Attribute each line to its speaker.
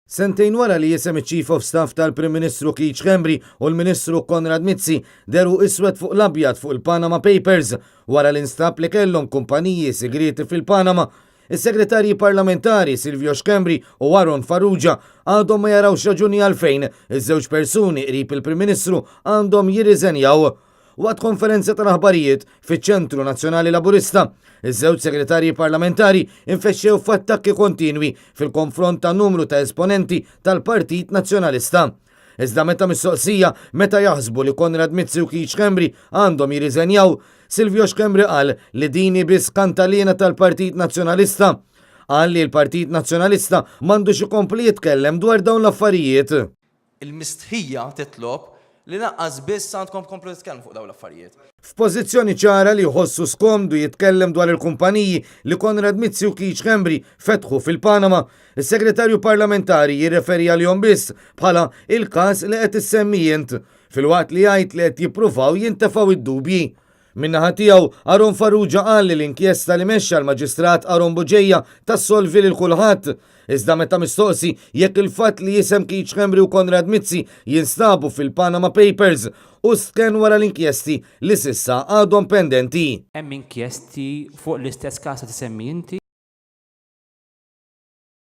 Speaker 1: Sentejn wara li isem iċ-Chief of Staff tal-Prim Ministru Keith Schembri u l-Ministru Konrad Mizzi dehru iswed fuq l-abjad fuq il-Panama Papers wara li nstab li kellhom kumpaniji sigrieti fil-Panama, is-Segretarji Parlamentari Silvio Schembri u Aaron Farrugia għadhom ma jarawx raġuni għalfejn iż-żewġ persuni qrib il-Prim Ministru għandhom jirriżenjaw. Waqt konferenza tal-aħbarijiet fiċ-Ċentru Nazzjonali Laburista, iż-żewġ segretarji parlamentari infexxew f'attakki kontinwi fil-konfront ta' numru ta' esponenti tal-Partit Nazzjonalista. Iżda meta mistoqsija meta jaħsbu li Konrad Mizzi u Keith Schembri għandhom jirriżenjaw, Silvio Schembri qal li din hi biss kantaliena tal-Partit Nazzjonalista. Qal li l-Partit Nazzjonalista m'għandux ikompli jitkellem dwar dawn l-affarijiet.
Speaker 2: Il-mistħija titlob li lanqas biss għandkom tkomplu titkellmu fuq dawn l-affarijiet.
Speaker 1: F'pożizzjoni ċara li jħossu skomdu jitkellem dwar il-kumpaniji li Konrad Mizzi u Keith Schembri fetħu fil-Panama, is-Segretarju Parlamentari jirreferi għalihom biss bħala il-każ li qed issemmi int, filwaqt li jgħid li qed jippruvaw jintefgħu d-dubji. Min-naħa tiegħu, Aaron Farrugia qal li l-inkjesta li mexxa l-Maġistrat Aaron Bugeja tassolvi lil kulħadd. Iżda meta mistoqsi jekk il-fatt li isem Keith Schembri u Konrad Mizzi jinstabu fil-Panama Papers hu stkenn wara l-inkjesti li s'issa għadhom pendenti.
Speaker 3: Hemm inkjesti fuq l-istess każ li tisemmi inti.